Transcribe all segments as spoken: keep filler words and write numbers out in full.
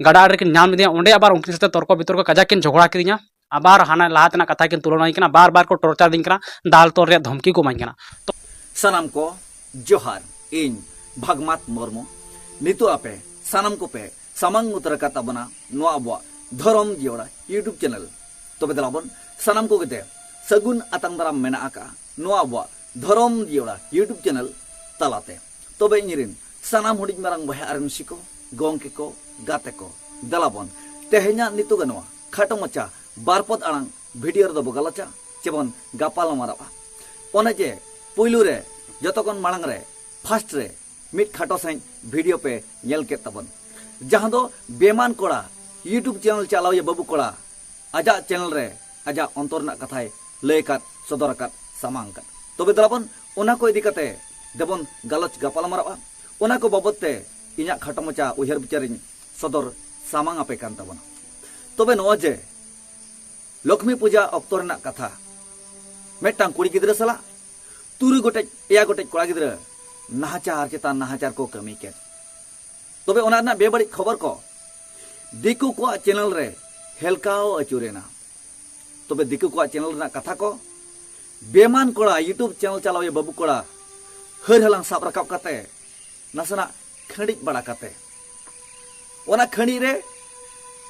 ᱜᱟᱰᱟ ᱟᱲᱮ ᱨᱮᱠᱤᱱ ᱧᱟᱢ ᱞᱤᱫᱤᱧᱟ᱾ ᱚᱸᱰᱮ ᱟᱵᱟᱨ ᱩᱱᱠᱤᱱ ᱥᱟᱛᱮ ᱛᱚᱨᱠᱚ ᱵᱤᱛᱚᱨᱠᱚ ᱠᱟᱡᱟᱠ ᱠᱤᱱ ᱡᱷᱚᱜᱽᱲᱟ ᱠᱤᱫᱤᱧᱟ᱾ ᱟᱵᱟᱨ ᱦᱟᱱᱟ ᱞᱟᱦᱟ ᱛᱮᱱᱟᱜ ᱠᱟᱛᱷᱟ ᱠᱤᱱ ᱛᱩᱞᱚᱱᱟᱧ ᱠᱟᱱᱟ, ᱵᱟᱨ ᱵᱟᱨ ᱠᱚ ᱴᱚᱨᱪᱟᱨ ᱫᱤᱧ ᱠᱟᱱᱟ, ᱫᱟᱞ ᱛᱚᱞ ᱨᱮᱭᱟᱜ ᱫᱷᱚᱢᱠᱤ ᱠᱚ ᱮᱢᱟᱧ ᱠᱟᱱᱟ᱾ ᱛᱚ ᱥᱟᱱᱟᱢ ᱠᱚ ᱡᱚᱦᱟᱨ, ᱤᱧ ᱵᱷᱟᱜᱽᱢᱟᱛ ᱢᱩᱨᱢᱩ᱾ ᱱᱤᱛᱚᱜ ᱟᱯᱮ ᱥᱟᱱᱟᱢ ᱠᱚᱯᱮ ᱥᱟᱢᱟᱝ ᱩᱛᱟᱹᱨ ᱟᱠᱟᱫ ᱛᱟᱵᱚᱱᱟ ᱱᱚᱣᱟ ᱟᱵᱚᱣᱟᱜ ᱫᱷᱚᱨᱚᱢ ᱡᱤᱭᱟᱹᱲᱟ YouTube ᱪᱮᱱᱮᱞ᱾ ᱛᱚᱵᱮ ᱫᱮᱞᱟ ᱵᱚᱱ ᱥᱟᱱᱟᱢ ᱠᱚᱜᱮ ᱛᱮ ᱥᱟᱹᱜᱩᱱ ᱟᱛᱟᱝ ᱫᱟᱨᱟᱢ ᱢᱮᱱᱟᱜ ᱟᱠᱟᱫᱼᱟ ᱱᱚᱣᱟ ᱟᱵᱚᱣᱟᱜ ᱫᱷᱚᱨᱚᱢ ᱡᱤᱭᱟᱹᱲᱟ YouTube ᱪᱮᱱᱮᱞ ᱛᱟᱞᱟᱛᱮ᱾ ᱛᱚᱵᱮ ᱤᱧ ᱨᱮᱱ ᱥᱟᱱᱟᱢ ᱦᱩᱰᱤᱧ ᱢᱟᱨᱟᱝ ᱵᱚᱭᱦᱟ ᱟᱨ ᱢᱤᱥᱤ ᱠᱚ, ᱜᱚᱢᱠᱮ ᱠᱚ, ᱜᱟᱛᱮ ᱠᱚ, ᱫᱮᱞᱟ ᱵᱚᱱ ᱛᱮᱦᱮᱧᱟᱜ ᱱᱤᱛᱚᱜ ᱱᱚᱣᱟ ᱠᱷᱟᱴᱚ ᱢᱟᱪᱷᱟ ᱵᱟᱨ ᱯᱚᱫ ᱟᱲᱟᱝ ᱵᱷᱤᱰᱤᱭᱳ ᱨᱮᱫᱚ ᱵᱚ ᱜᱟᱞᱚᱪᱟ ᱪᱮ ᱵᱚᱱ ᱜᱟᱯᱟᱞ ᱢᱟᱨᱟᱜᱼᱟ᱾ ᱚᱱᱮ ᱡᱮ ᱯᱩᱭᱞᱩ ᱨᱮ ᱡᱚᱛᱚ ᱠᱷᱚᱱ ᱢᱟᱲᱟᱝ ᱨᱮ ᱯᱷᱟᱥᱴ ᱨᱮ ᱢᱤᱫ ᱠᱷᱟᱴᱚ ᱥᱟᱺᱦᱤᱡ ᱵᱷᱤᱰᱤᱭᱳ ᱯᱮ ᱧᱮᱞ ᱠᱮᱫ ᱛᱟᱵᱚᱱ, ᱡᱟᱦᱟᱸ ᱫᱚ ᱵᱮᱢᱟᱱ ᱠᱚᱲᱟ YouTube ᱪᱮᱱᱮᱞ ᱪᱟᱞᱟᱣᱤᱭᱟᱹ ᱵᱟᱹᱵᱩ ᱠᱚᱲᱟ ᱟᱡᱟᱜ ᱪᱮᱱᱮᱞ ᱨᱮ ᱟᱡᱟᱜ ᱚᱱᱛᱚᱨ ᱨᱮᱱᱟᱜ ᱠᱟᱛᱷᱟᱭ ᱞᱟᱹᱭ ᱟᱠᱟᱫ, ᱥᱚᱫᱚᱨ ᱟᱠᱟᱫ, ᱥᱟᱢᱟᱝ ᱟᱠᱟᱫ᱾ ᱛᱚᱵᱮ ᱫᱮᱞᱟ ᱵᱚᱱ ᱚᱱᱟ ᱠᱚ ᱤᱫᱤ ᱠᱟᱛᱮ ᱫᱮᱵᱚᱱ ᱜᱟᱞᱚᱪ ᱜᱟᱯᱟᱞ ᱢᱟᱨᱟᱜᱼᱟ᱾ ᱚᱱᱟ ᱠᱚ ᱵᱟᱵᱚᱛ ᱛᱮ ᱤᱧᱟᱹᱜ ᱠᱷᱟᱴᱚ ᱢᱟᱪᱷᱟ ᱩᱭᱦᱟᱹᱨ ᱵᱤᱪᱟᱹᱨᱤᱧ ᱥᱚᱫᱚᱨ ᱥᱟᱢᱟᱝ ᱟᱯᱮ ᱠᱟᱱ ᱛᱟᱵᱚᱱᱟ᱾ ᱛᱚᱵᱮ ᱱᱚᱣᱟ ᱡᱮ ᱞᱚᱠᱷᱢᱤ ᱯᱩᱡᱟ ᱚᱠᱛᱚ ᱨᱮᱱᱟᱜ ᱠᱟᱛᱷᱟ, ᱢᱤᱫᱴᱟᱝ ᱠᱩᱲᱤ ᱜᱤᱫᱽᱨᱟᱹ ᱥᱟᱞᱟᱜ ᱛᱩᱨᱩᱭ ᱜᱚᱴᱮᱡ, ᱮᱭᱟᱭ ᱜᱚᱴᱮᱡ ᱠᱚᱲᱟ ᱜᱤᱫᱽᱨᱟᱹ ᱱᱟᱦᱟᱪᱟᱨ ᱪᱮᱛᱟᱱ ᱱᱟᱦᱟᱪᱟᱨ ᱠᱚ ᱠᱟᱹᱢᱤ ᱠᱮᱫ᱾ ᱛᱚᱵᱮ ᱚᱱᱟ ᱨᱮᱱᱟᱜ ᱵᱮᱵᱟᱹᱲᱤᱡ ᱠᱷᱚᱵᱚᱨ ᱠᱚ ᱫᱤᱠᱩ ᱠᱚᱣᱟᱜ ᱪᱮᱱᱮᱞ ᱨᱮ ᱦᱮᱞᱠᱟᱣ ᱟᱹᱪᱩᱨᱮᱱᱟ᱾ ᱛᱚᱵᱮ ᱫᱤᱠᱩ ᱠᱚᱣᱟᱜ ᱪᱮᱱᱮᱞ ᱨᱮᱱᱟᱜ ᱠᱟᱛᱷᱟ ᱠᱚ ᱵᱮᱢᱟᱱ ᱠᱚᱲᱟ, YouTube ᱪᱮᱱᱮᱞ ᱪᱟᱞᱟᱣᱤᱭᱟᱹ ᱵᱟᱹᱵᱩ ᱠᱚᱲᱟ ᱦᱟᱹᱨ ᱦᱟᱞᱟᱝ ᱥᱟᱵ ᱨᱟᱠᱟᱵ ᱠᱟᱛᱮ ᱱᱟᱥᱮᱱᱟᱜ ᱠᱷᱟᱹᱲᱤᱡ ᱵᱟᱲᱟ ᱠᱟᱛᱮ, ᱚᱱᱟ ᱠᱷᱟᱹᱲᱤᱡ ᱨᱮ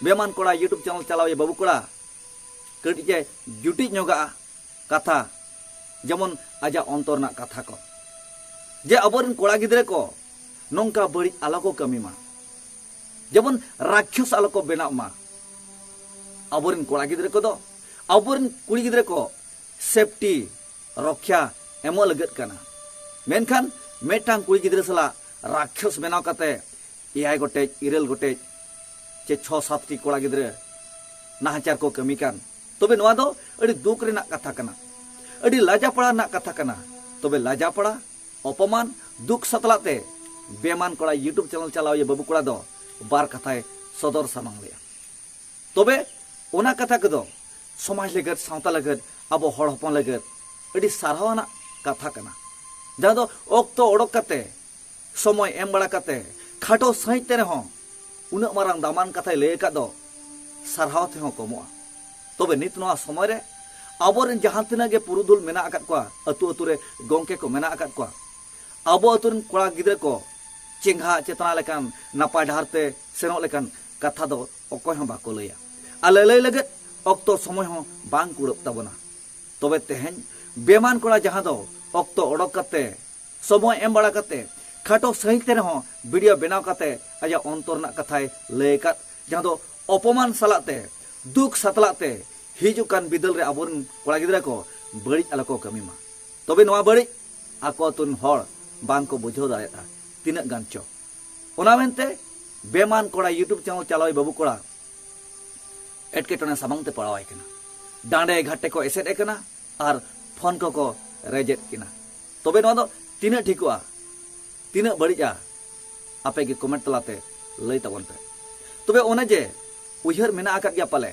ᱵᱮᱢᱟᱱ ᱠᱚᱲᱟ, YouTube ᱪᱮᱱᱮᱞ ᱪᱟᱞᱟᱣᱤᱭᱟᱹ ᱵᱟᱹᱵᱩ ᱠᱚᱲᱟ ᱠᱟᱹᱴᱤᱡ ᱮ ᱡᱩᱴᱤᱡ ᱧᱚᱜᱟᱜᱼᱟ ᱠᱟᱛᱷᱟ, ᱡᱮᱢᱚᱱ ᱟᱡᱟᱜ ᱚᱱᱛᱚᱨ ᱨᱮᱱᱟᱜ ᱠᱟᱛᱷᱟ ᱠᱚ, ᱡᱮ ᱟᱵᱚᱨᱮᱱ ᱠᱚᱲᱟ ᱜᱤᱫᱽᱨᱟᱹ ᱠᱚ ᱱᱚᱝᱠᱟ ᱵᱟᱹᱲᱤᱡ ᱟᱞᱚ ᱠᱚ ᱠᱟᱹᱢᱤ ᱢᱟ, ᱡᱮᱢᱚᱱ ᱨᱟᱠᱠᱷᱚᱥ ᱟᱞᱚ ᱠᱚ ᱵᱮᱱᱟᱜ ᱢᱟ᱾ ᱟᱵᱚᱨᱮᱱ ᱠᱚᱲᱟ ᱜᱤᱫᱽᱨᱟᱹ ᱠᱚᱫᱚ, ᱟᱵᱚᱨᱮᱱ ᱠᱩᱲᱤ ᱜᱤᱫᱽᱨᱟᱹ ᱠᱚ ᱥᱮᱯᱴᱤ, ᱨᱚᱠᱠᱷᱟ ᱮᱢᱚᱜ ᱞᱟᱹᱜᱤᱫ ᱠᱟᱱᱟ᱾ ᱢᱮᱱᱠᱷᱟᱱ ᱢᱤᱫᱴᱟᱝ ᱠᱩᱲᱤ ᱜᱤᱫᱽᱨᱟᱹ ᱥᱟᱞᱟᱜ ᱨᱟᱠᱠᱷᱚᱥ ᱵᱮᱱᱟᱣ ᱠᱟᱛᱮ ᱮᱭᱟᱭ ᱜᱚᱴᱮᱡ, ᱤᱨᱟᱹᱞ ᱜᱚᱴᱮᱡ ᱪᱮ ᱪᱷᱚ ᱥᱟᱛᱴᱤ ᱠᱚᱲᱟ ᱜᱤᱫᱽᱨᱟᱹ ᱱᱟᱦᱟᱪᱟᱨ ᱠᱚ ᱠᱟᱹᱢᱤ ᱠᱟᱱ, ᱛᱚᱵᱮ ᱱᱚᱣᱟ ᱫᱚ ᱟᱹᱰᱤ ᱫᱩᱠ ᱨᱮᱱᱟᱜ ᱠᱟᱛᱷᱟ ᱠᱟᱱᱟ, ᱟᱹᱰᱤ ᱞᱟᱡᱟᱯᱟᱲᱟ ᱨᱮᱱᱟᱜ ᱠᱟᱛᱷᱟ ᱠᱟᱱᱟ᱾ ᱛᱚᱵᱮ ᱞᱟᱡᱟᱯᱟᱲᱟ, ᱚᱯᱚᱢᱟᱱ, ᱫᱩᱠ ᱥᱟᱛᱞᱟᱜ ᱛᱮ ᱵᱮᱢᱟᱱ ᱠᱚᱲᱟ YouTube ᱪᱮᱱᱮᱞ ᱪᱟᱞᱟᱣᱤᱭᱟᱹ ᱵᱟᱹᱵᱩ ᱠᱚᱲᱟ ᱫᱚ ᱵᱟᱨ ᱠᱟᱛᱷᱟᱭ ᱥᱚᱫᱚᱨ ᱥᱟᱢᱟᱝ ᱞᱮᱫᱼᱟ᱾ ᱛᱚᱵᱮ ᱚᱱᱟ ᱠᱟᱛᱷᱟ ᱠᱚᱫᱚ ᱥᱚᱢᱟᱡᱽ ᱞᱟᱹᱜᱤᱫ, ᱥᱟᱶᱛᱟ ᱞᱟᱹᱜᱤᱫ, ᱟᱵᱚ ᱦᱚᱲ ᱦᱚᱯᱚᱱ ᱞᱟᱹᱜᱤᱫ ᱟᱹᱰᱤ ᱥᱟᱨᱦᱟᱣ ᱟᱱᱟᱜ ᱠᱟᱛᱷᱟ ᱠᱟᱱᱟ, ᱡᱟᱦᱟᱸ ᱫᱚ ᱚᱠᱛᱚ ᱚᱰᱚᱠ ᱠᱟᱛᱮ, ᱥᱚᱢᱚᱭ ᱮᱢ ᱵᱟᱲᱟ ᱠᱟᱛᱮ, ᱠᱷᱟᱴᱚ ᱥᱟᱺᱦᱤᱡ ᱛᱮ ᱨᱮᱦᱚᱸ ᱩᱱᱟᱹᱜ ᱢᱟᱨᱟᱝ ᱫᱟᱢᱟᱱ ᱠᱟᱛᱷᱟᱭ ᱞᱟᱹᱭ ᱟᱠᱟᱫ ᱫᱚ ᱥᱟᱨᱦᱟᱣ ᱛᱮᱦᱚᱸ ᱠᱚᱢᱚᱜᱼᱟ᱾ ᱛᱚᱵᱮ ᱱᱤᱛ ᱱᱚᱣᱟ ᱥᱚᱢᱚᱭ ᱨᱮ ᱟᱵᱚᱨᱮᱱ ᱡᱟᱦᱟᱸ ᱛᱤᱱᱟᱹᱜ ᱜᱮ ᱯᱩᱨᱩᱫᱷᱩᱞ ᱢᱮᱱᱟᱜ ᱟᱠᱟᱫ ᱠᱚᱣᱟ, ᱟᱹᱛᱩ ᱟᱹᱛᱩ ᱨᱮ ᱜᱚᱢᱠᱮ ᱠᱚ ᱢᱮᱱᱟᱜ ᱟᱠᱟᱫ ᱠᱚᱣᱟ, ᱟᱵᱚ ᱟᱹᱛᱩ ᱨᱮᱱ ᱠᱚᱲᱟ ᱜᱤᱫᱽᱨᱟᱹ ᱠᱚ ᱪᱮᱸᱜᱷᱟ ᱪᱮᱛᱱᱟ ᱞᱮᱠᱟᱱ, ᱱᱟᱯᱟᱭ ᱰᱟᱦᱟᱨ ᱛᱮ ᱥᱮᱱᱚᱜ ᱞᱮᱠᱟᱱ ᱠᱟᱛᱷᱟ ᱫᱚ ᱚᱠᱚᱭ ᱦᱚᱸ ᱵᱟᱠᱚ ᱞᱟᱹᱭᱟ᱾ ᱟᱨ ᱞᱟᱹᱞᱟᱹᱭ ᱞᱟᱹᱜᱤᱫ ᱚᱠᱛᱚ ᱥᱚᱢᱚᱭ ᱦᱚᱸ ᱵᱟᱝ ᱠᱩᱲᱟᱹᱜ ᱛᱟᱵᱚᱱᱟ᱾ ᱛᱚᱵᱮ ᱛᱮᱦᱮᱧ ᱵᱮᱢᱟᱱ ᱠᱚᱲᱟ ᱡᱟᱦᱟᱸ ᱫᱚ ᱚᱠᱛᱚ ᱚᱰᱚᱠ ᱠᱟᱛᱮ, ᱥᱚᱢᱚᱭ ᱮᱢ ᱵᱟᱲᱟ ᱠᱟᱛᱮ, ᱠᱷᱟᱴᱚ ᱥᱟᱺᱦᱤᱡ ᱛᱮ ᱨᱮᱦᱚᱸ ᱵᱷᱤᱰᱤᱭᱳ ᱵᱮᱱᱟᱣ ᱠᱟᱛᱮ ᱟᱡᱟᱜ ᱚᱱᱛᱚᱨ ᱨᱮᱱᱟᱜ ᱠᱟᱛᱷᱟᱭ ᱞᱟᱹᱭ ᱟᱠᱟᱫ, ᱡᱟᱦᱟᱸ ᱫᱚ ᱚᱯᱚᱢᱟᱱ ᱥᱟᱞᱟᱜ ᱛᱮ, ᱫᱩᱠ ᱥᱟᱛᱞᱟᱜ ᱛᱮ ᱦᱤᱡᱩᱜ ᱠᱟᱱ ᱵᱤᱫᱟᱹᱞ ᱨᱮ ᱟᱵᱚᱨᱮᱱ ᱠᱚᱲᱟ ᱜᱤᱫᱽᱨᱟᱹ ᱠᱚ ᱵᱟᱹᱲᱤᱡ ᱟᱞᱚ ᱠᱚ ᱠᱟᱹᱢᱤ ᱢᱟ᱾ ᱛᱚᱵᱮ ᱱᱚᱣᱟ ᱵᱟᱹᱲᱤᱡ ᱟᱠᱚ ᱟᱹᱛᱩ ᱨᱮᱱ ᱦᱚᱲ ᱵᱟᱝ ᱠᱚ ᱵᱩᱡᱷᱟᱹᱣ ᱫᱟᱲᱮᱭᱟᱜᱼᱟ ᱛᱤᱱᱟᱹᱜ ᱜᱟᱱ ᱪᱚ᱾ ᱚᱱᱟ ᱢᱮᱱᱛᱮ ᱵᱮᱢᱟᱱ ᱠᱚᱲᱟ YouTube ᱪᱮᱱᱮᱞ ᱪᱟᱞᱟᱣᱤᱡ ᱵᱟᱹᱵᱩ ᱠᱚᱲᱟ ᱮᱴᱠᱮᱴᱚᱬᱮ ᱥᱟᱢᱟᱝ ᱛᱮ ᱯᱟᱲᱟᱣ ᱟᱭ ᱠᱟᱱᱟ᱾ ᱰᱟᱸᱰᱮ ᱜᱷᱟᱴᱮ ᱠᱚ ᱮᱥᱮᱫ ᱮ ᱠᱟᱱᱟ ᱟᱨ ᱯᱷᱳᱱ ᱠᱚᱠᱚ ᱨᱮᱡᱮᱫ ᱠᱤᱱᱟ᱾ ᱛᱚᱵᱮ ᱱᱚᱣᱟ ᱫᱚ ᱛᱤᱱᱟᱹᱜ ᱴᱷᱤᱠᱚᱜᱼᱟ, ᱛᱤᱱᱟᱹᱜ ᱵᱟᱹᱲᱤᱡᱼᱟ, ᱟᱯᱮ ᱜᱮ ᱠᱚᱢᱮᱱᱴ ᱛᱟᱞᱟᱛᱮ ᱞᱟᱹᱭ ᱛᱟᱵᱚᱱ ᱯᱮ᱾ ᱛᱚᱵᱮ ᱚᱱᱮ ᱡᱮ ᱩᱭᱦᱟᱹᱨ ᱢᱮᱱᱟᱜ ᱟᱠᱟᱫ ᱜᱮᱭᱟ ᱯᱟᱞᱮ,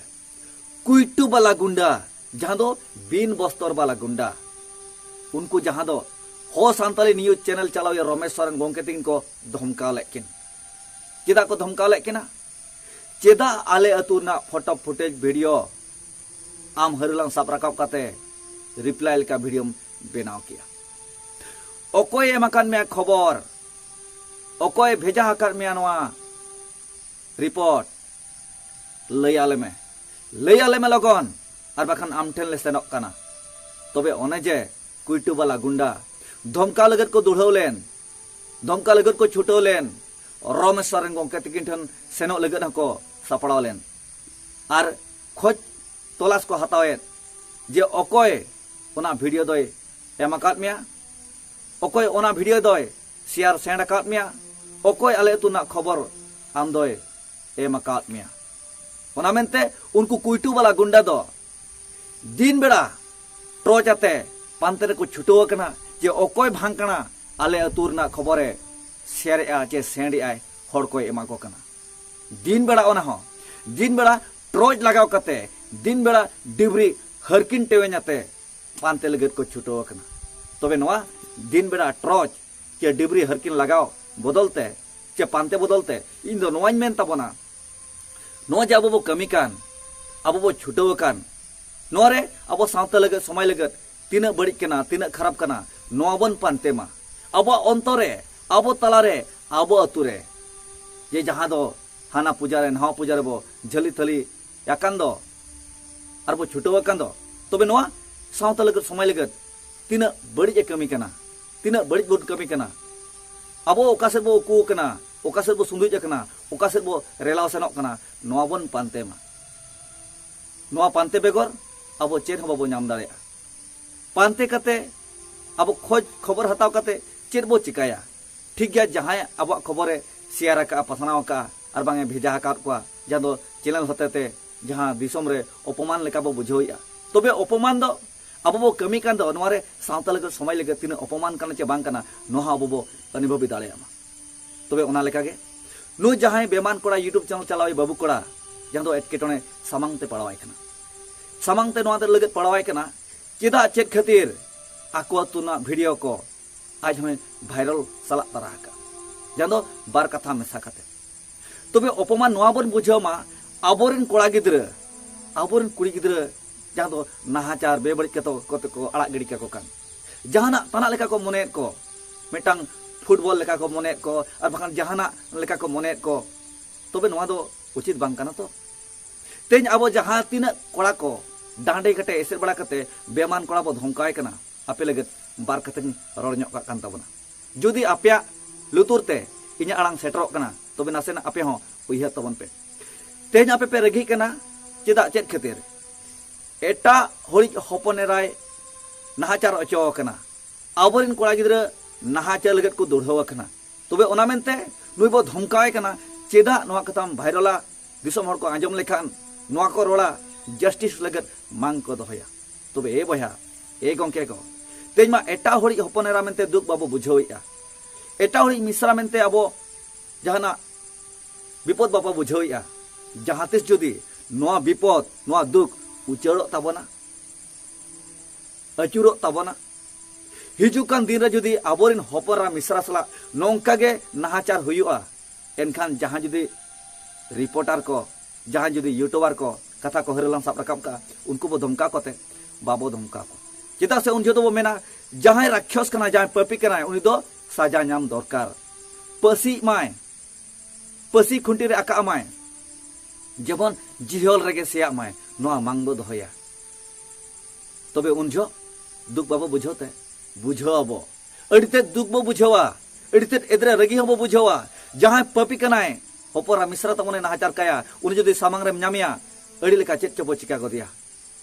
ᱠᱩᱭᱴᱩ ᱵᱟᱞᱟ ᱜᱩᱱᱰᱟ, ᱡᱟᱦᱟᱸ ᱫᱚ ᱵᱤᱱ ᱵᱚᱥᱛᱚᱨ ᱵᱟᱞᱟ ᱜᱩᱱᱰᱟ, ᱩᱱᱠᱩ ᱡᱟᱦᱟᱸ ᱫᱚ ᱦᱚ ᱥᱟᱱᱛᱟᱲᱤ ᱱᱤᱭᱩᱡᱽ ᱪᱮᱱᱮᱞ ᱪᱟᱞᱟᱣᱤᱭᱟᱹ ᱨᱚᱢᱮᱥ ᱥᱚᱨᱮᱱ ᱜᱚᱢᱠᱮ ᱛᱤᱠᱤᱱ ᱠᱚ ᱫᱷᱚᱢᱠᱟᱣ ᱞᱮᱫ ᱠᱤᱱ᱾ ᱪᱮᱫᱟᱜ ᱠᱚ ᱫᱷᱚᱢᱠᱟᱣ ᱞᱮᱫ ᱠᱤᱱᱟ? ᱪᱮᱫᱟᱜ ᱟᱞᱮ ᱟᱹᱛᱩ ᱨᱮᱱᱟᱜ ᱯᱷᱳᱴᱳ ᱯᱷᱩᱴᱮᱡᱽ ᱵᱷᱤᱰᱤᱭᱳ ᱟᱢ ᱦᱟᱹᱨᱩᱞᱟᱝ ᱥᱟᱵ ᱨᱟᱠᱟᱵ ᱠᱟᱛᱮ ᱨᱤᱯᱞᱟᱭ ᱞᱮᱠᱟ ᱵᱷᱤᱰᱤᱭᱳᱢ ᱵᱮᱱᱟᱣ ᱠᱮᱜᱼᱟ? ᱚᱠᱚᱭᱮ ᱮᱢ ᱟᱠᱟᱫ ᱢᱮᱭᱟ ᱠᱷᱚᱵᱚᱨ? ᱚᱠᱚᱭᱮ ᱵᱷᱮᱡᱟ ᱟᱠᱟᱫ ᱢᱮᱭᱟ ᱱᱚᱣᱟ ᱨᱤᱯᱳᱨᱴ? ᱞᱟᱹᱭ ᱟᱞᱮ ᱢᱮ, ᱞᱟᱹᱭ ᱟᱞᱮ ᱢᱮ ᱞᱚᱜᱚᱱ, ᱟᱨ ᱵᱟᱠᱷᱟᱱ ᱟᱢ ᱴᱷᱮᱱ ᱞᱮ ᱥᱮᱱᱚᱜ ᱠᱟᱱᱟ᱾ ᱛᱚᱵᱮ ᱚᱱᱮ ᱡᱮ ᱠᱩᱭᱴᱩ ᱵᱟᱞᱟ ᱜᱩᱱᱰᱟ ᱫᱷᱚᱢᱠᱟᱣ ᱞᱟᱹᱜᱤᱫ ᱠᱚ ᱫᱩᱲᱦᱟᱹᱣ ᱞᱮᱱ, ᱫᱷᱚᱢᱠᱟᱣ ᱞᱟᱹᱜᱤᱫ ᱠᱚ ᱪᱷᱩᱴᱟᱹᱣ ᱞᱮᱱ, ᱨᱚᱢᱮᱥ ᱥᱚᱨᱮᱱ ᱜᱚᱢᱠᱮ ᱛᱤᱠᱤᱱ ᱴᱷᱮᱱ ᱥᱮᱱᱚᱜ ᱞᱟᱹᱜᱤᱫ ᱦᱚᱸᱠᱚ ᱥᱟᱯᱲᱟᱣ ᱞᱮᱱ᱾ ᱟᱨ ᱠᱷᱚᱡᱽ ᱛᱚᱞᱟᱥ ᱠᱚ ᱦᱟᱛᱟᱣᱮᱫ ᱡᱮ ᱚᱠᱚᱭ ᱚᱱᱟ ᱵᱷᱤᱰᱤᱭᱳ ᱫᱚᱭ ᱮᱢ ᱟᱠᱟᱫ ᱢᱮᱭᱟ, ᱚᱠᱚᱭ ᱚᱱᱟ ᱵᱷᱤᱰᱤᱭᱳ ᱫᱚᱭ ᱥᱮᱭᱟᱨ ᱥᱮᱱᱰ ᱟᱠᱟᱫ ᱢᱮᱭᱟ, ᱚᱠᱚᱭ ᱟᱞᱮ ᱟᱹᱛᱩ ᱨᱮᱱᱟᱜ ᱠᱷᱚᱵᱚᱨ ᱟᱢ ᱫᱚᱭ ᱮᱢ ᱟᱠᱟᱫ ᱢᱮᱭᱟ᱾ ᱚᱱᱟ ᱢᱮᱱᱛᱮ ᱩᱱᱠᱩ ᱠᱩᱭᱴᱩ ᱵᱟᱞᱟ ᱜᱩᱱᱰᱟ ᱫᱚ ᱫᱤᱱ ᱵᱮᱲᱟ ᱴᱚᱨᱪ ᱟᱛᱮ ᱯᱟᱱᱛᱮ ᱨᱮᱠᱚ ᱪᱷᱩᱴᱟᱹᱣ ᱟᱠᱟᱱᱟ ᱡᱮ ᱚᱠᱚᱭ ᱵᱷᱟᱝ ᱠᱟᱱᱟ ᱟᱞᱮ ᱟᱹᱛᱩ ᱨᱮᱱᱟᱜ ᱠᱷᱚᱵᱚᱨᱮ ᱥᱮᱭᱟᱨᱮᱜᱼᱟ ᱪᱮ ᱥᱮᱱᱰ ᱮᱜᱼᱟᱭ, ᱦᱚᱲ ᱠᱚᱭ ᱮᱢᱟ ᱠᱚ ᱠᱟᱱᱟ᱾ ᱫᱤᱱ ᱵᱮᱲᱟ ᱚᱱᱟ ᱦᱚᱸ, ᱫᱤᱱ ᱵᱮᱲᱟ ᱴᱚᱨᱪ ᱞᱟᱜᱟᱣ ᱠᱟᱛᱮ, ᱫᱤᱱ ᱵᱮᱲᱟ ᱰᱤᱵᱨᱤ ᱦᱟᱨᱠᱤᱱ ᱴᱮᱣᱮᱧ ᱟᱛᱮ ᱯᱟᱱᱛᱮ ᱞᱟᱹᱜᱤᱫ ᱠᱚ ᱪᱷᱩᱴᱟᱹᱣ ᱟᱠᱟᱱᱟ᱾ ᱛᱚᱵᱮ ᱱᱚᱣᱟ ᱫᱤᱱ ᱵᱮᱲᱟ ᱴᱚᱨᱪ ᱪᱮ ᱰᱤᱵᱨᱤ ᱦᱟᱨᱠᱤᱱ ᱞᱟᱜᱟᱣ ᱵᱚᱫᱚᱞ ᱛᱮ ᱪᱮ ᱯᱟᱱᱛᱮ ᱵᱚᱫᱚᱞ ᱛᱮ ᱤᱧ ᱫᱚ ᱱᱚᱣᱟᱧ ᱢᱮᱱ ᱛᱟᱵᱚᱱᱟ, ᱱᱚᱣᱟ ᱡᱮ ᱟᱵᱚ ᱵᱚ ᱠᱟᱹᱢᱤ ᱠᱟᱱ, ᱟᱵᱚ ᱵᱚ ᱪᱷᱩᱴᱟᱹᱣ ᱟᱠᱟᱱ, ᱱᱚᱣᱟ ᱨᱮ ᱟᱵᱚ ᱥᱟᱶᱛᱟ ᱞᱟᱹᱜᱤᱫ, ᱥᱚᱢᱟᱡᱽ ᱞᱟᱹᱜᱤᱫ ᱛᱤᱱᱟᱹᱜ ᱵᱟᱹᱲᱤᱡ ᱠᱟᱱᱟ, ᱛᱤᱱᱟᱹᱜ ᱠᱷᱟᱨᱟᱯ ᱠᱟᱱᱟ, ᱱᱚᱣᱟ ᱵᱚᱱ ᱯᱟᱱᱛᱮ ᱢᱟ᱾ ᱟᱵᱚᱣᱟᱜ ᱚᱱᱛᱚᱨ ᱨᱮ, ᱟᱵᱚ ᱛᱟᱞᱟ ᱨᱮ, ᱟᱵᱚ ᱟᱹᱛᱩ ᱨᱮ, ᱡᱮ ᱡᱟᱦᱟᱸ ᱫᱚ ᱦᱟᱱᱟ ᱯᱩᱡᱟ ᱨᱮ, ᱱᱟᱣᱟ ᱯᱩᱡᱟ ᱨᱮᱵᱚ ᱡᱷᱟᱹᱞᱤ ᱛᱷᱟᱹᱞᱤ ᱟᱠᱟᱱ ᱫᱚ, ᱟᱨ ᱵᱚ ᱪᱷᱩᱴᱟᱹᱣ ᱟᱠᱟᱱ ᱫᱚ, ᱛᱚᱵᱮ ᱱᱚᱣᱟ ᱥᱟᱶᱛᱟ ᱞᱟᱹᱜᱤᱫ, ᱥᱚᱢᱟᱡᱽ ᱞᱟᱹᱜᱤᱫ ᱛᱤᱱᱟᱹᱜ ᱵᱟᱹᱲᱤᱡ ᱮ ᱠᱟᱹᱢᱤ ᱠᱟᱱᱟ, ᱛᱤᱱᱟᱹᱜ ᱵᱟᱹᱲᱤᱡ ᱵᱚᱱ ᱠᱟᱹᱢᱤ ᱠᱟᱱᱟ᱾ ᱟᱵᱚ ᱚᱠᱟ ᱥᱮᱫ ᱵᱚ ᱩᱠᱩ ᱟᱠᱟᱱᱟ, ᱚᱠᱟ ᱥᱮᱫ ᱵᱚ ᱥᱩᱸᱫᱩᱡ ᱟᱠᱟᱱᱟ, ᱚᱠᱟ ᱥᱮᱫ ᱵᱚ ᱨᱮᱞᱟᱣ ᱥᱮᱱᱚᱜ ᱠᱟᱱᱟ, ᱱᱚᱣᱟ ᱵᱚᱱ ᱯᱟᱱᱛᱮ ᱢᱟ᱾ ᱱᱚᱣᱟ ᱯᱟᱱᱛᱮ ᱵᱮᱜᱚᱨ ᱟᱵᱚ ᱪᱮᱫ ᱦᱚᱸ ᱵᱟᱵᱚ ᱧᱟᱢ ᱫᱟᱲᱮᱭᱟᱜᱼᱟ᱾ ᱯᱟᱱᱛᱮ ᱠᱟᱛᱮ, ᱟᱵᱚ ᱠᱷᱚᱡᱽ ᱠᱷᱚᱵᱚᱨ ᱦᱟᱛᱟᱣ ᱠᱟᱛᱮ ᱪᱮᱫ ᱵᱚ ᱪᱤᱠᱟᱹᱭᱟ? ᱴᱷᱤᱠ ᱜᱮᱭᱟ, ᱡᱟᱦᱟᱸᱭ ᱟᱵᱚᱣᱟᱜ ᱠᱷᱚᱵᱚᱨᱮ ᱥᱮᱭᱟᱨ ᱟᱠᱟᱫᱼᱟ, ᱯᱟᱥᱱᱟᱣ ᱟᱠᱟᱫᱼᱟ, ᱟᱨ ᱵᱟᱝ ᱮ ᱵᱷᱮᱡᱟ ᱟᱠᱟᱫ ᱠᱚᱣᱟ, ᱡᱟᱦᱟᱸ ᱫᱚ ᱪᱮᱱᱮᱞ ᱦᱚᱛᱮᱛᱮ ᱡᱟᱦᱟᱸ ᱫᱤᱥᱚᱢ ᱨᱮ ᱚᱯᱚᱢᱟᱱ ᱞᱮᱠᱟ ᱵᱚ ᱵᱩᱡᱷᱟᱹᱣᱮᱫᱼᱟ, ᱛᱚᱵᱮ ᱚᱯᱚᱢᱟᱱ ᱫᱚ ᱟᱵᱚ ᱵᱚ ᱠᱟᱹᱢᱤ ᱠᱟᱱ ᱫᱚ ᱱᱚᱣᱟ ᱨᱮ ᱥᱟᱶᱛᱟ ᱞᱟᱹᱜᱤᱫ, ᱥᱚᱢᱟᱡᱽ ᱞᱟᱹᱜᱤᱫ ᱛᱤᱱᱟᱹᱜ ᱚᱯᱚᱢᱟᱱ ᱠᱟᱱᱟ ᱪᱮ ᱵᱟᱝ ᱠᱟᱱᱟ, ᱱᱚᱣᱟ ᱦᱚᱸ ᱟᱵᱚ ᱵᱚ ᱚᱱᱩᱵᱷᱚᱵᱤ ᱫᱟᱲᱮᱭᱟᱜ ᱢᱟ᱾ ᱛᱚᱵᱮ ᱚᱱᱟ ᱞᱮᱠᱟᱜᱮ ᱱᱩᱭ ᱡᱟᱦᱟᱸᱭ ᱵᱮᱢᱟᱱ ᱠᱚᱲᱟ, YouTube ᱪᱮᱱᱮᱞ ᱪᱟᱞᱟᱣᱤᱡ ᱵᱟᱹᱵᱩ ᱠᱚᱲᱟ, ᱡᱟᱦᱟᱸ ᱫᱚ ᱮᱴᱠᱮᱴᱚᱬᱮ ᱥᱟᱢᱟᱝ ᱛᱮ ᱯᱟᱲᱟᱣᱟᱭ ᱠᱟᱱᱟ, ᱥᱟᱢᱟᱝ ᱛᱮ ᱱᱚᱣᱟ ᱞᱟᱹᱜᱤᱫ ᱯᱟᱲᱟᱣᱟᱭ ᱠᱟᱱᱟ, ᱪᱮᱫᱟᱜ, ᱪᱮᱫ ᱠᱷᱟᱹᱛᱤᱨ ᱟᱠᱚ ᱟᱹᱛᱩ ᱨᱮᱱᱟᱜ ᱵᱷᱤᱰᱤᱭᱳ ᱠᱚ ᱟᱡ ᱦᱚᱸᱭ ᱵᱷᱟᱭᱨᱟᱞ ᱥᱟᱞᱟᱜ ᱛᱟᱨᱟ ᱟᱠᱟᱫ, ᱡᱟᱦᱟᱸ ᱫᱚ ᱵᱟᱨ ᱠᱟᱛᱷᱟ ᱢᱮᱥᱟ ᱠᱟᱛᱮ᱾ ᱛᱚᱵᱮ ᱚᱯᱚᱢᱟᱱ ᱱᱚᱣᱟ ᱵᱚᱱ ᱵᱩᱡᱷᱟᱹᱣ ᱢᱟ, ᱟᱵᱚᱨᱮᱱ ᱠᱚᱲᱟ ᱜᱤᱫᱽᱨᱟᱹ, ᱟᱵᱚᱨᱮᱱ ᱠᱩᱲᱤ ᱜᱤᱫᱽᱨᱟᱹ ᱡᱟᱦᱟᱸ ᱫᱚ ᱱᱟᱦᱟᱪᱟᱨ, ᱵᱮᱵᱟᱹᱲᱤᱡ ᱠᱟᱛᱮ ᱠᱚᱛᱮ ᱠᱚ ᱟᱲᱟᱜ ᱜᱤᱰᱤ ᱠᱟᱠᱚ ᱠᱟᱱ, ᱡᱟᱦᱟᱱᱟᱜ ᱛᱟᱱᱟᱜ ᱞᱮᱠᱟ ᱠᱚ ᱢᱚᱱᱮᱭᱮᱫ ᱠᱚ, ᱢᱤᱫᱴᱟᱝ ᱯᱷᱩᱴᱵᱚᱞ ᱞᱮᱠᱟ ᱠᱚ ᱢᱚᱱᱮᱭᱮᱫ ᱠᱚ, ᱟᱨ ᱵᱟᱠᱷᱟᱱ ᱡᱟᱦᱟᱱᱟᱜ ᱞᱮᱠᱟ ᱠᱚ ᱢᱚᱱᱮᱭᱮᱫ ᱠᱚ, ᱛᱚᱵᱮ ᱱᱚᱣᱟ ᱫᱚ ᱩᱪᱤᱛ ᱵᱟᱝ ᱠᱟᱱᱟ ᱛᱚ᱾ ᱛᱮᱦᱮᱧ ᱟᱵᱚ ᱡᱟᱦᱟᱸ ᱛᱤᱱᱟᱹᱜ ᱠᱚᱲᱟ ᱠᱚ ᱰᱟᱸᱰᱮ ᱠᱟᱴᱮ ᱮᱥᱮᱫ ᱵᱟᱲᱟ ᱠᱟᱛᱮ ᱵᱮᱢᱟᱱ ᱠᱚᱲᱟ ᱵᱚ ᱫᱷᱚᱢᱠᱟᱣᱟᱭ ᱠᱟᱱᱟ, ᱟᱯᱮ ᱞᱟᱹᱜᱤᱫ ᱵᱟᱨ ᱠᱟᱛᱷᱟᱧ ᱨᱚᱲ ᱧᱚᱜ ᱠᱟᱜ ᱠᱟᱱ ᱛᱟᱵᱚᱱᱟ᱾ ᱡᱩᱫᱤ ᱟᱯᱮᱭᱟᱜ ᱞᱩᱛᱩᱨ ᱛᱮ ᱤᱧᱟᱹᱜ ᱟᱲᱟᱝ ᱥᱮᱴᱮᱨᱚᱜ ᱠᱟᱱᱟ, ᱛᱚᱵᱮ ᱱᱟᱥᱮᱱᱟᱜ ᱟᱯᱮ ᱦᱚᱸ ᱩᱭᱦᱟᱹᱨ ᱛᱟᱵᱚᱱ ᱯᱮ᱾ ᱛᱮᱦᱮᱧ ᱟᱯᱮ ᱯᱮ ᱨᱟᱹᱜᱤᱜ ᱠᱟᱱᱟ, ᱪᱮᱫᱟᱜ, ᱪᱮᱫ ᱠᱷᱟᱹᱛᱤᱨ? ᱮᱴᱟᱜ ᱦᱚᱲᱤᱡ ᱦᱚᱯᱚᱱ ᱮᱨᱟᱭ ᱱᱟᱦᱟᱪᱟᱨ ᱦᱚᱪᱚ ᱟᱠᱟᱱᱟ, ᱟᱵᱚᱨᱮᱱ ᱠᱚᱲᱟ ᱜᱤᱫᱽᱨᱟᱹ ᱱᱟᱦᱟᱪᱟᱨ ᱞᱟᱹᱜᱤᱫ ᱠᱚ ᱫᱩᱲᱦᱟᱹᱣ ᱟᱠᱟᱱᱟ᱾ ᱛᱚᱵᱮ ᱚᱱᱟ ᱢᱮᱱᱛᱮ ᱱᱩᱭ ᱵᱚ ᱫᱷᱚᱢᱠᱟᱣᱟᱭ ᱠᱟᱱᱟ, ᱪᱮᱫᱟᱜ ᱱᱚᱣᱟ ᱠᱟᱛᱷᱟᱢ ᱵᱷᱟᱭᱨᱟᱞᱟ? ᱫᱤᱥᱚᱢ ᱦᱚᱲ ᱠᱚ ᱟᱸᱡᱚᱢ ᱞᱮᱠᱷᱟᱱ ᱱᱚᱣᱟ ᱠᱚ ᱨᱚᱲᱟ, ᱡᱟᱥᱴᱤᱥ ᱞᱟᱹᱜᱤᱫ ᱢᱟᱝ ᱠᱚ ᱫᱚᱦᱚᱭᱟ᱾ ᱛᱚᱵᱮ ᱮ ᱵᱚᱭᱦᱟ, ᱮ ᱜᱚᱢᱠᱮ ᱠᱚ, ᱛᱮᱦᱮᱧ ᱢᱟ ᱮᱴᱟᱜ ᱦᱚᱲᱤᱡ ᱦᱚᱯᱚᱱ ᱮᱨᱟ ᱢᱮᱱᱛᱮ ᱫᱩᱠ ᱵᱟᱵᱚ ᱵᱩᱡᱷᱟᱹᱣᱮᱫᱼᱟ, ᱮᱴᱟᱜ ᱦᱚᱲᱤᱡ ᱢᱤᱥᱨᱟ ᱢᱮᱱᱛᱮ ᱟᱵᱚ ᱡᱟᱦᱟᱱᱟᱜ ᱵᱤᱯᱚᱫ ᱵᱟᱵᱚ ᱵᱩᱡᱷᱟᱹᱣᱮᱫᱼᱟ᱾ ᱡᱟᱦᱟᱸ ᱛᱤᱥ ᱡᱩᱫᱤ ᱱᱚᱣᱟ ᱵᱤᱯᱚᱫ, ᱱᱚᱣᱟ ᱫᱩᱠ ᱩᱪᱟᱹᱲᱚᱜ ᱛᱟᱵᱚᱱᱟ, ᱟᱹᱪᱩᱨᱚᱜ ᱛᱟᱵᱚᱱᱟ, ᱦᱤᱡᱩᱜ ᱠᱟᱱ ᱫᱤᱱ ᱨᱮ ᱡᱩᱫᱤ ᱟᱵᱚᱨᱮᱱ ᱦᱚᱯᱚᱱ ᱮᱨᱟ ᱢᱤᱥᱨᱟ ᱥᱟᱞᱟᱜ ᱱᱚᱝᱠᱟ ᱜᱮ ᱱᱟᱦᱟᱪᱟᱨ ᱦᱩᱭᱩᱜᱼᱟ, ᱮᱱᱠᱷᱟᱱ ᱡᱟᱦᱟᱸ ᱡᱩᱫᱤ ᱨᱤᱯᱳᱨᱴᱟᱨ ᱠᱚ, ᱡᱟᱦᱟᱸ ᱡᱩᱫᱤ ᱭᱩᱴᱩᱵᱟᱨ ᱠᱚ ᱠᱟᱛᱷᱟ ᱠᱚ ᱦᱟᱹᱨᱟᱹᱞᱟᱝ ᱥᱟᱵ ᱨᱟᱠᱟᱵ ᱠᱟᱜᱼᱟ, ᱩᱱᱠᱩ ᱵᱚ ᱫᱷᱚᱢᱠᱟᱣ ᱠᱚᱛᱮ ᱵᱟᱵᱚ ᱫᱷᱚᱢᱠᱟᱣ ᱠᱚᱣᱟ᱾ ᱪᱮᱫᱟᱜ ᱥᱮ ᱩᱱ ᱡᱚᱦᱚᱜ ᱫᱚᱵᱚ ᱢᱮᱱᱟ, ᱡᱟᱦᱟᱸᱭ ᱨᱟᱠᱷᱭᱚᱥ ᱠᱟᱱᱟᱭ, ᱡᱟᱦᱟᱸᱭ ᱯᱟᱹᱯᱤ ᱠᱟᱱᱟᱭ, ᱩᱱᱤ ᱫᱚ ᱥᱟᱡᱟ ᱧᱟᱢ ᱫᱚᱨᱠᱟᱨ᱾ ᱯᱟᱹᱥᱤᱜ ᱢᱟᱭ, ᱯᱟᱹᱥᱤ ᱠᱷᱩᱱᱴᱤ ᱨᱮ ᱟᱠᱟᱜ ᱢᱟᱭ, ᱡᱮᱢᱚᱱ ᱡᱤᱦᱚᱞ ᱨᱮᱜᱮ ᱥᱮᱭᱟᱜ ᱢᱟᱭ, ᱱᱚᱣᱟ ᱢᱟᱝ ᱵᱚ ᱫᱚᱦᱚᱭᱟ᱾ ᱛᱚᱵᱮ ᱩᱱ ᱡᱚᱦᱚᱜ ᱫᱩᱠ ᱵᱟᱵᱚ ᱵᱩᱡᱷᱟᱹᱣ ᱛᱮ, ᱵᱩᱡᱷᱟᱹᱣ ᱟᱵᱚ᱾ ᱟᱹᱰᱤ ᱛᱮᱫ ᱫᱩᱠ ᱵᱚ ᱵᱩᱡᱷᱟᱹᱣᱟ, ᱟᱹᱰᱤ ᱛᱮᱫ ᱮᱫᱽᱨᱮ ᱨᱟᱹᱜᱤ ᱦᱚᱸᱵᱚ ᱵᱩᱡᱷᱟᱹᱣᱟ᱾ ᱡᱟᱦᱟᱸᱭ ᱯᱟᱹᱯᱤ ᱠᱟᱱᱟᱭ, ᱦᱚᱯᱚᱱ ᱮᱨᱟ ᱢᱤᱥᱨᱟ ᱛᱟᱵᱚᱱᱮ ᱱᱟᱦᱟᱪᱟᱨ ᱠᱟᱭᱟ, ᱩᱱᱤ ᱡᱩᱫᱤ ᱥᱟᱢᱟᱝ ᱨᱮᱢ ᱧᱟᱢᱮᱭᱟ, ᱟᱹᱰᱤ ᱞᱮᱠᱟ ᱪᱮᱫ ᱪᱚᱵᱚ ᱪᱤᱠᱟ ᱜᱚᱫᱮᱭᱟ,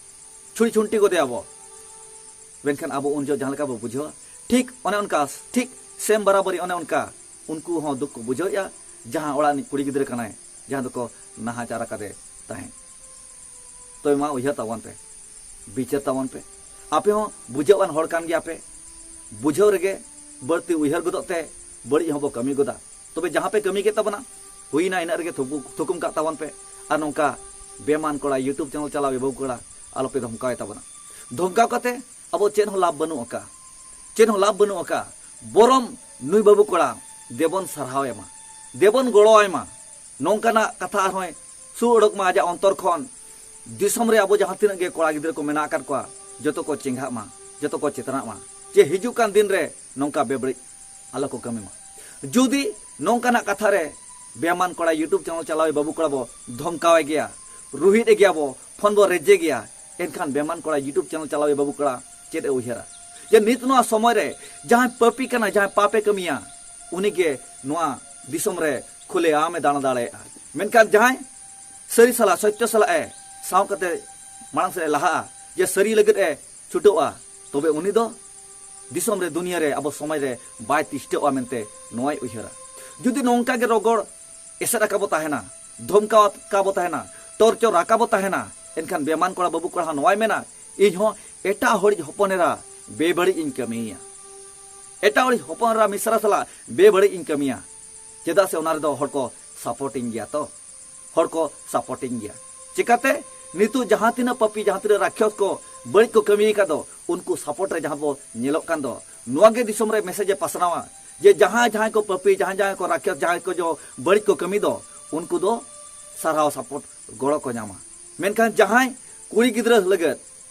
ᱪᱷᱩᱲᱤ ᱪᱷᱩᱱᱴᱤ ᱜᱚᱫᱮᱭᱟ ᱵᱚ᱾ ᱢᱮᱱᱠᱷᱟᱱ ᱟᱵᱚ ᱩᱱ ᱡᱚᱦᱚᱜ ᱡᱟᱦᱟᱸ ᱞᱮᱠᱟ ᱵᱚ ᱵᱩᱡᱷᱟᱹᱣᱟ, ᱴᱷᱤᱠ ᱚᱱᱮ ᱚᱱᱠᱟ, ᱴᱷᱤᱠ ᱥᱮᱢ ᱵᱟᱨᱟᱵᱟᱨᱤ ᱚᱱᱮ ᱚᱱᱠᱟ ᱩᱱᱠᱩ ᱦᱚᱸ ᱫᱩᱠ ᱠᱚ ᱵᱩᱡᱷᱟᱹᱣᱮᱫᱼᱟ, ᱡᱟᱦᱟᱸ ᱚᱲᱟᱜ ᱨᱤᱱᱤᱡ ᱠᱩᱲᱤ ᱜᱤᱫᱽᱨᱟᱹ ᱠᱟᱱᱟᱭ, ᱡᱟᱦᱟᱸ ᱫᱚᱠᱚ ᱱᱟᱦᱟᱪᱟᱨ ᱟᱠᱟᱫᱮ ᱛᱟᱦᱮᱸᱫ᱾ ᱛᱚᱵᱮ ᱢᱟ ᱩᱭᱦᱟᱹᱨ ᱛᱟᱵᱚᱱ ᱯᱮ, ᱵᱤᱪᱟᱹᱨ ᱛᱟᱵᱚᱱ ᱯᱮ᱾ ᱟᱯᱮ ᱦᱚᱸ ᱵᱩᱡᱷᱟᱹᱣᱟᱱ ᱦᱚᱲ ᱠᱟᱱ ᱜᱮᱭᱟ ᱯᱮ, ᱵᱩᱡᱷᱟᱹᱣ ᱨᱮᱜᱮ ᱵᱟᱹᱲᱛᱤ ᱩᱭᱦᱟᱹᱨ ᱜᱚᱫᱚᱜ ᱛᱮ ᱵᱟᱹᱲᱤᱡ ᱦᱚᱸᱵᱚ ᱠᱟᱹᱢᱤ ᱜᱚᱫᱟ᱾ ᱛᱚᱵᱮ ᱡᱟᱦᱟᱸ ᱯᱮ ᱠᱟᱹᱢᱤ ᱠᱮᱫ ᱛᱟᱵᱚᱱᱟ, ᱦᱩᱭᱱᱟ, ᱤᱱᱟᱹᱜ ᱨᱮᱜᱮ ᱛᱷᱩᱠᱩ-, ᱛᱷᱩᱠᱩᱢ ᱠᱟᱜ ᱛᱟᱵᱚᱱ ᱯᱮ᱾ ᱟᱨ ᱱᱚᱝᱠᱟ ᱵᱮᱢᱟᱱ ᱠᱚᱲᱟ YouTube ᱪᱮᱱᱮᱞ ᱪᱟᱞᱟᱣ ᱵᱟᱹᱵᱩ ᱠᱚᱲᱟ ᱟᱞᱚᱯᱮ ᱫᱷᱚᱢᱠᱟᱣᱮ ᱛᱟᱵᱚᱱᱟ᱾ ᱫᱷᱚᱢᱠᱟᱣ ᱠᱟᱛᱮ ᱟᱵᱚ ᱪᱮᱫ ᱦᱚᱸ ᱞᱟᱵᱷ ᱵᱟᱹᱱᱩᱜ ᱟᱠᱟᱫᱼᱟ, ᱪᱮᱫ ᱦᱚᱸ ᱞᱟᱵᱷ ᱵᱟᱹᱱᱩᱜ ᱟᱠᱟᱫᱼᱟ᱾ ᱵᱚᱨᱚᱢ ᱱᱩᱭ ᱵᱟᱹᱵᱩ ᱠᱚᱲᱟ ᱫᱮᱵᱚᱱ ᱥᱟᱨᱦᱟᱣ ᱮᱢᱟ, ᱫᱮᱵᱚᱱ ᱜᱚᱲᱚ ᱟᱭᱢᱟ᱾ ᱱᱚᱝᱠᱟᱱᱟᱜ ᱠᱟᱛᱷᱟ ᱟᱨᱦᱚᱸᱭ ᱥᱩ ᱚᱰᱚᱠ ᱢᱟ ᱟᱡᱟᱜ ᱚᱱᱛᱚᱨ ᱠᱷᱚᱱ᱾ ᱫᱤᱥᱚᱢ ᱨᱮ ᱟᱵᱚ ᱡᱟᱦᱟᱸ ᱛᱤᱱᱟᱹᱜ ᱜᱮ ᱠᱚᱲᱟ ᱜᱤᱫᱽᱨᱟᱹ ᱠᱚ ᱢᱮᱱᱟᱜ ᱟᱠᱟᱫ ᱠᱚᱣᱟ, ᱡᱚᱛᱚ ᱠᱚ ᱪᱮᱸᱜᱷᱟᱜ ᱢᱟ, ᱡᱚᱛᱚ ᱠᱚ ᱪᱮᱛᱱᱟᱜ ᱢᱟ, ᱡᱮ ᱦᱤᱡᱩᱜ ᱠᱟᱱ ᱫᱤᱱ ᱨᱮ ᱱᱚᱝᱠᱟ ᱵᱮᱵᱟᱹᱲᱤᱡ ᱟᱞᱚ ᱠᱚ ᱠᱟᱹᱢᱤ ᱢᱟ᱾ ᱡᱩᱫᱤ ᱱᱚᱝᱠᱟᱱᱟᱜ ᱠᱟᱛᱷᱟ ᱨᱮ ᱵᱮᱢᱟᱱ ᱠᱚᱲᱟ YouTube ᱪᱮᱱᱮᱞ ᱪᱟᱞᱟᱣᱤᱡ ᱵᱟᱹᱵᱩ ᱠᱚᱲᱟ ᱵᱚ ᱫᱷᱚᱢᱠᱟᱣᱮ ᱜᱮᱭᱟ, ᱨᱩᱦᱤᱫ ᱮ ᱜᱮᱭᱟ ᱵᱚ, ᱯᱷᱳᱱ ᱵᱚ ᱨᱮᱡᱮ ᱜᱮᱭᱟ, ᱮᱱᱠᱷᱟᱱ ᱵᱮᱢᱟᱱ ᱠᱚᱲᱟ YouTube ᱪᱮᱱᱮᱞ ᱪᱟᱞᱟᱣᱤᱡ ᱵᱟᱹᱵᱩ ᱠᱚᱲᱟ ᱪᱮᱫ ᱮ ᱩᱭᱦᱟᱹᱨᱟ? ᱡᱮ ᱱᱤᱛ ᱱᱚᱣᱟ ᱥᱚᱢᱚᱭ ᱨᱮ ᱡᱟᱦᱟᱸᱭ ᱯᱟᱹᱯᱤ ᱠᱟᱱᱟ, ᱡᱟᱦᱟᱸᱭ ᱯᱟᱯᱮ ᱠᱟᱹᱢᱤᱭᱟ, ᱩᱱᱤᱜᱮ ᱱᱚᱣᱟ ᱫᱤᱥᱚᱢ ᱨᱮ ᱠᱷᱩᱞᱮ ᱟᱢ ᱮ ᱫᱟᱬᱟ ᱫᱟᱲᱮᱭᱟᱜᱼᱟ᱾ ᱢᱮᱱᱠᱷᱟᱱ ᱡᱟᱦᱟᱸᱭ ᱥᱟᱹᱨᱤ ᱥᱟᱞᱟᱜ, ᱥᱚᱛᱭᱚ ᱥᱟᱞᱟᱜ ᱮ ᱥᱟᱶ ᱠᱟᱛᱮ ᱢᱟᱲᱟᱝ ᱥᱮᱫ ᱮ ᱞᱟᱦᱟᱜᱼᱟ, ᱡᱮ ᱥᱟᱹᱨᱤ ᱞᱟᱹᱜᱤᱫ ᱮ ᱪᱷᱩᱴᱟᱹᱜᱼᱟ, ᱛᱚᱵᱮ ᱩᱱᱤ ᱫᱚ ᱫᱤᱥᱚᱢ ᱨᱮ, ᱫᱩᱱᱤᱭᱟᱹ ᱨᱮ, ᱟᱵᱚ ᱥᱚᱢᱟᱡᱽ ᱨᱮ ᱵᱟᱭ ᱛᱤᱥᱴᱟᱹᱜᱼᱟ ᱢᱮᱱᱛᱮ ᱱᱚᱣᱟᱭ ᱩᱭᱦᱟᱹᱨᱟ᱾ ᱡᱩᱫᱤ ᱱᱚᱝᱠᱟ ᱜᱮ ᱨᱚᱜᱚᱲ ᱮᱥᱮᱫ ᱟᱠᱟ ᱵᱚ ᱛᱟᱦᱮᱱᱟ, ᱫᱷᱚᱢᱠᱟᱣ ᱟᱠᱟ ᱵᱚ ᱛᱟᱦᱮᱱᱟ, ᱴᱚᱨᱪᱚᱨ ᱟᱠᱟ ᱵᱚ ᱛᱟᱦᱮᱱᱟ, ᱮᱱᱠᱷᱟᱱ ᱵᱮᱢᱟᱱ ᱠᱚᱲᱟ ᱵᱟᱹᱵᱩ ᱠᱚᱲᱟ ᱦᱚᱸ ᱱᱚᱣᱟᱭ ᱢᱮᱱᱟ, ᱤᱧ ᱦᱚᱸ ᱮᱴᱟᱜ ᱦᱚᱲᱤᱡ ᱦᱚᱯᱚᱱ ᱮᱨᱟ ᱵᱮᱵᱟᱹᱲᱤᱡ ᱤᱧ ᱠᱟᱹᱢᱤᱭᱮᱭᱟ, ᱮᱴᱟᱜ ᱦᱚᱲᱤᱡ ᱦᱚᱯᱚᱱ ᱮᱨᱟ ᱢᱤᱥᱨᱟ ᱥᱟᱞᱟᱜ ᱵᱮᱵᱟᱹᱲᱤᱡ ᱤᱧ ᱠᱟᱹᱢᱤᱭᱟ᱾ ᱪᱮᱫᱟᱜ ᱥᱮ ᱚᱱᱟ ᱨᱮᱫᱚ ᱦᱚᱲ ᱠᱚ ᱥᱟᱯᱳᱨᱴᱤᱧ ᱜᱮᱭᱟ ᱛᱚ, ᱦᱚᱲ ᱠᱚ ᱥᱟᱯᱳᱨᱴᱤᱧ ᱜᱮᱭᱟ᱾ ᱪᱮᱠᱟᱛᱮ ᱱᱤᱛᱚᱜ ᱡᱟᱦᱟᱸ ᱛᱤᱱᱟᱹᱜ ᱯᱟᱯᱤ, ᱡᱟᱦᱟᱸ ᱛᱤᱱᱟᱹᱜ ᱨᱟᱠᱷᱭᱚᱥ ᱠᱚ ᱵᱟᱹᱲᱤᱡ ᱠᱚ ᱠᱟᱹᱢᱤ ᱟᱠᱟᱫ ᱫᱚ, ᱩᱱᱠᱩ ᱥᱟᱯᱳᱨᱴ ᱨᱮ ᱡᱟᱦᱟᱸ ᱵᱚ ᱧᱮᱞᱚᱜ ᱠᱟᱱ ᱫᱚ, ᱱᱚᱣᱟ ᱜᱮ ᱫᱤᱥᱚᱢ ᱨᱮ ᱢᱮᱥᱮᱡᱽ ᱮ ᱯᱟᱥᱱᱟᱣᱟ ᱡᱮ ᱡᱟᱦᱟᱸᱭ ᱡᱟᱦᱟᱸᱭ ᱠᱚ ᱯᱟᱹᱯᱤ, ᱡᱟᱦᱟᱸᱭ ᱡᱟᱦᱟᱸᱭ ᱠᱚ ᱨᱟᱠᱮᱥ, ᱡᱟᱦᱟᱸᱭ ᱠᱚ ᱡᱚ ᱵᱟᱹᱲᱤᱡ ᱠᱚ ᱠᱟᱹᱢᱤ ᱫᱚ, ᱩᱱᱠᱩ ᱫᱚ ᱥᱟᱨᱦᱟᱣ ᱥᱟᱯᱳᱨᱴ ᱜᱚᱲᱚ ᱠᱚ ᱧᱟᱢᱟ᱾ ᱢᱮᱱᱠᱷᱟᱱ ᱡᱟᱦᱟᱸᱭ ᱠᱩᱲᱤ ᱜᱤᱫᱽᱨᱟᱹ ᱞᱟᱹᱜᱤᱫ